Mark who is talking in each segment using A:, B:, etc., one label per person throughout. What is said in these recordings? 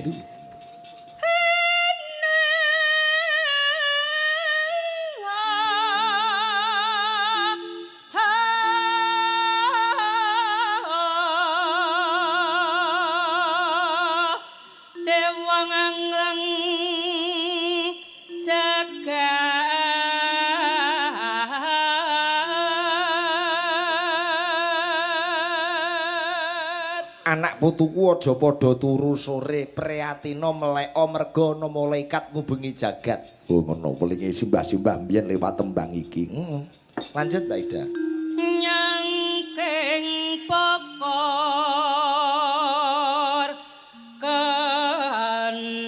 A: Nduk. Anak putuku aja padha turu sore, priyatina meleka merga ana malaikat ngubengi jagat. Oh ngono, welinge simbah-simbah mbiyen lewat tembang iki. Heeh. Lanjut Mbak Ida.
B: Nyangking pokor kencanane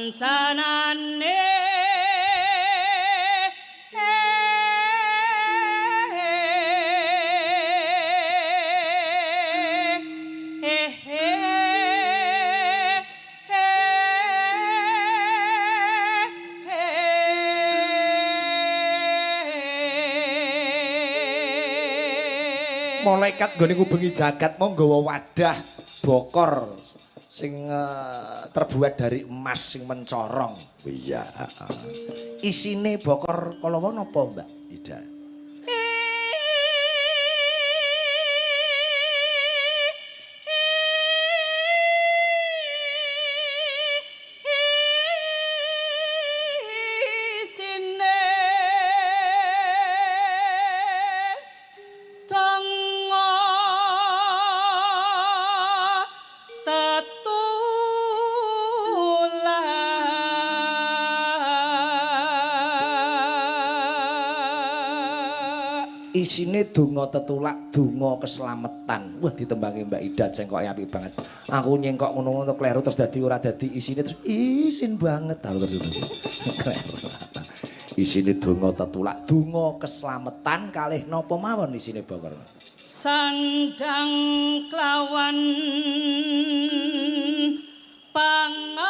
A: malaikat nggone ngubengi jagat mau nggawa wadah bokor sing terbuat dari emas sing mencorong. Iya, heeh. Isine bokor kala wau napa, Mbak Ida? Isine donga tetulak, donga keselamatan. Wah, ditembangi Mbak Ida cengkoke apik banget. Aku nyengkok ngono-ngono kleru terus dadi ora dadi isine terus isin banget aku terus. Kleru. Isine donga tetulak, donga keselamatan kalih napa mawon isine bokor.
B: Sandang klawan pangan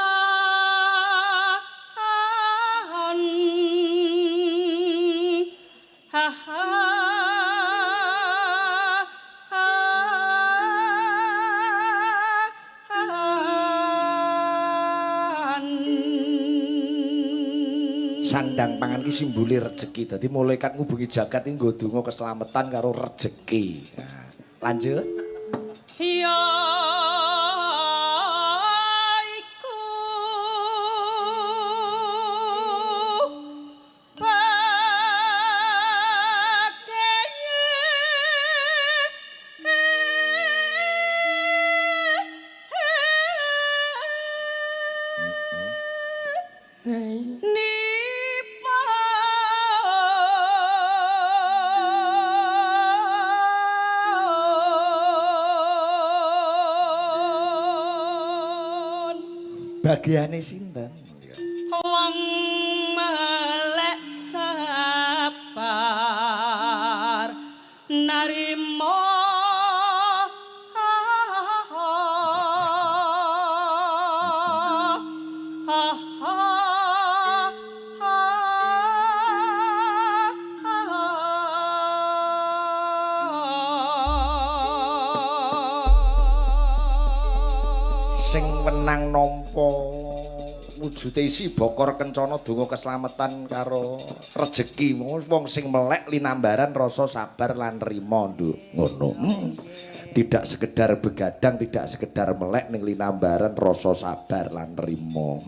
B: ha ha
A: Sandang pangan ki simbole rejeki. Dadi malaikat ngubengi jagat iki nggo donga keselamatan karo rejeki. Nah, lanjut.
B: Ya iku
A: Bagiane sinten?
B: Wong melek sabar narima
A: sing wenang nampa wujude isi bokor kencana donga keselamatan karo rejeki. Wong sing melek linambaran rasa sabar lan nrima, Nduk. Ngono. Tidak sekedar begadang, tidak sekedar melek ning linambaran rasa sabar lan nrima.